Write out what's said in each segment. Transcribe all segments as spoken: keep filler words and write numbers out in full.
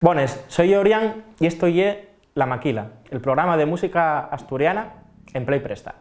Bones, soi Orián y esto ye La Maquila, el programa de música asturiana en Play Presta.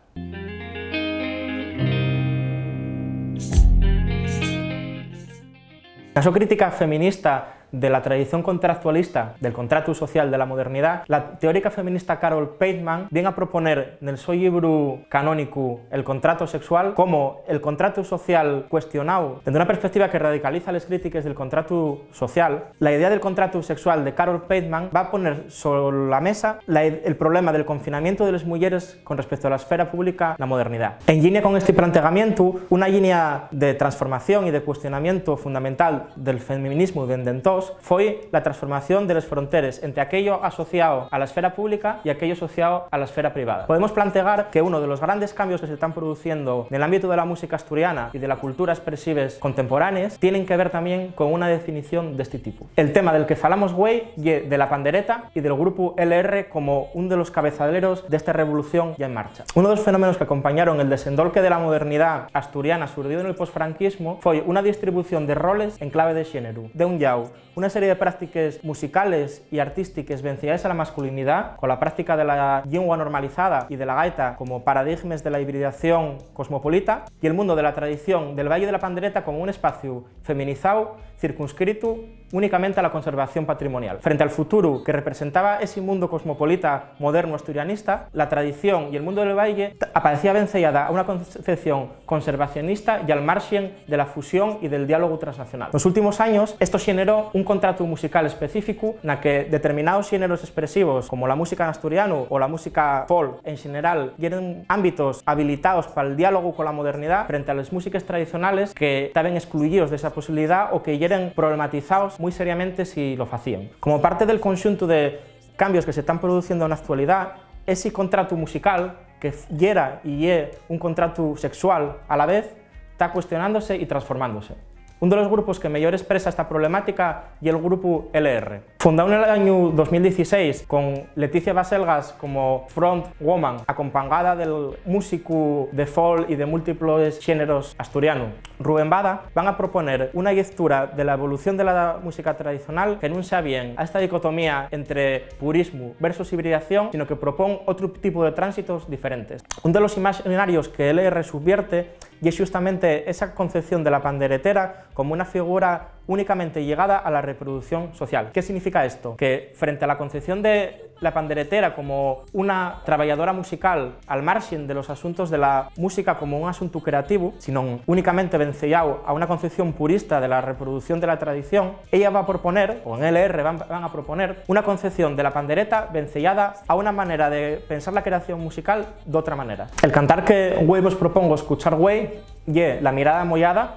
Na so crítica feminista de la tradición contractualista del contratu social de la modernidá, la teórica feminista Carol Pateman vien a proponer nel so llibru canónicu El contrato sexual como el contratu social cuestionáu dende una perspectiva que radicaliza les crítiques del contratu social. La idea del contratu sexual de Carol Pateman va a poner sobre la mesa la id-, el problema del confinamiento de les muyeres con respecto a la esfera pública na modernidá. En línea con este planteamiento, una línea de transformación y de cuestionamiento fundamental del feminismo dende entós foi la transformación de les fronteres entre aquello asociado a la esfera pública y aquello asociado a la esfera privada. Podemos plantear que uno de los grandes cambios que se están produciendo en el ámbito de la música asturiana y de la cultura expresives contemporáneas tienen que ver también con una definición de este tipo. El tema del que falamos güei ye de la pandereta y del grupu L R como un de los cabezaleros de esta revolución ya en marcha. Uno de los fenómenos que acompañaron el desendolque de la modernidá asturiana surdido en el posfranquismo foi una distribución de roles en clave de xéneru. De un llau, una serie de práctiques musicales y artístiques venciaes a la masculinidá, con la práctica de la llingua normalizada y de la gaita como paradigmes de la hibridación cosmopolita, y el mundo de la tradición del baile de la pandereta como un espacio feminizao, circunscritu únicamente a la conservación patrimonial. Frente al futuru que representaba esi mundu cosmopolita modernu asturianista, la tradición y el mundo del baile t-, aparecía venceyada a una concepción conservacionista y al marxen de la fusión y del diálogu transnacional. Nos últimos años, esto xeneró un contratu musical específicu na que determinaos xéneros expresivos, como la música en asturianu o la música folk en xeneral, yeren ámbitos habilitaos pal diálogu cola modernidá frente a les músiques tradicionales que taben excluyíos d'esa posibilidá o que yeren problematizaos mui seriamente si lo facían. Como parte del conxuntu de cambios que se tán produciendo na actualidá, esi contratu musical, que f-, yera y ye un contratu sexual a la vez, ta cuestionándose y transformándose. Un de los grupos que mellor espresa esta problemática ye el grupu L R. Fundao nel añu dos mil dieciséis con Leticia Baselgas como front woman, acompañada del músicu de folk y de múltiples xéneros asturianu, Rubén Bada, van a proponer una llectura de la evolución de la música tradicional que nun sea bien a esta dicotomía entre purismu versus hibridación, sino que propón otru tipu de tránsitos diferentes. Un de los imaxinarios que L R subvierte ye xustamente esa concepción de la panderetera como una figura únicamente llegada a la reproducción social. ¿Qué significa esto? Que frente a la concepción de la panderetera como una trabayadora musical al marxen de los asuntos de la música como un asuntu creativu, sinón únicamente venceyao a una concepción purista de la reproducción de la tradición, ella va a proponer, o en L R van, van a proponer, una concepción de la pandereta venceyada a una manera de pensar la creación musical d'otra manera. El cantar que güei vos propongo escuchar güei ye La mirada moyada.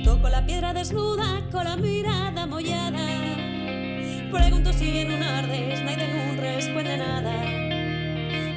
Toco la piedra desnuda con la mirada moyada. Pregunto si en un ardes, nadie nun responde nada.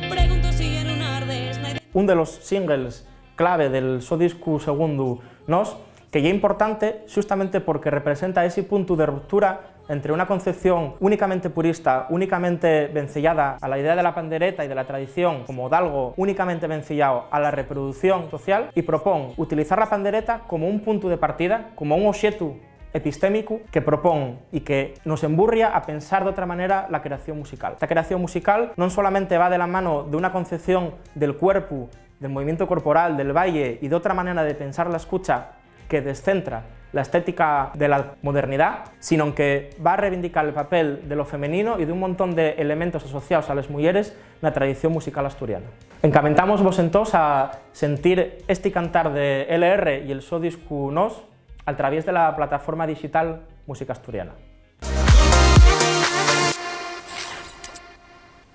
Pregunto si en un ardes, nadie. Un de los singles clave del so discu segundu, Nós, que ye importante xustamente porque representa esi puntu de ruptura entre una concepción únicamente purista, únicamente venceyada a la idea de la pandereta y de la tradición como d'algo únicamente venceyao a la reproducción social, y propón utilizar la pandereta como un puntu de partida, como un oxetu epistémicu que propón y que nos emburria a pensar d'otra manera la creación musical. Esta creación musical non solamente va de la mano d'una concepción del cuerpu, del movimientu corporal, del baile y d'otra manera de pensar la escucha que descentra la estética de la modernidá, sinón que va a reivindicar el papel de lo femenino y d'un montón de elementos asociaos a les muyeres na tradición musical asturiana. Encamentámosvos entós a sentir esti cantar de L R y el so discu Nós al traviés de la plataforma dixital Música Asturiana.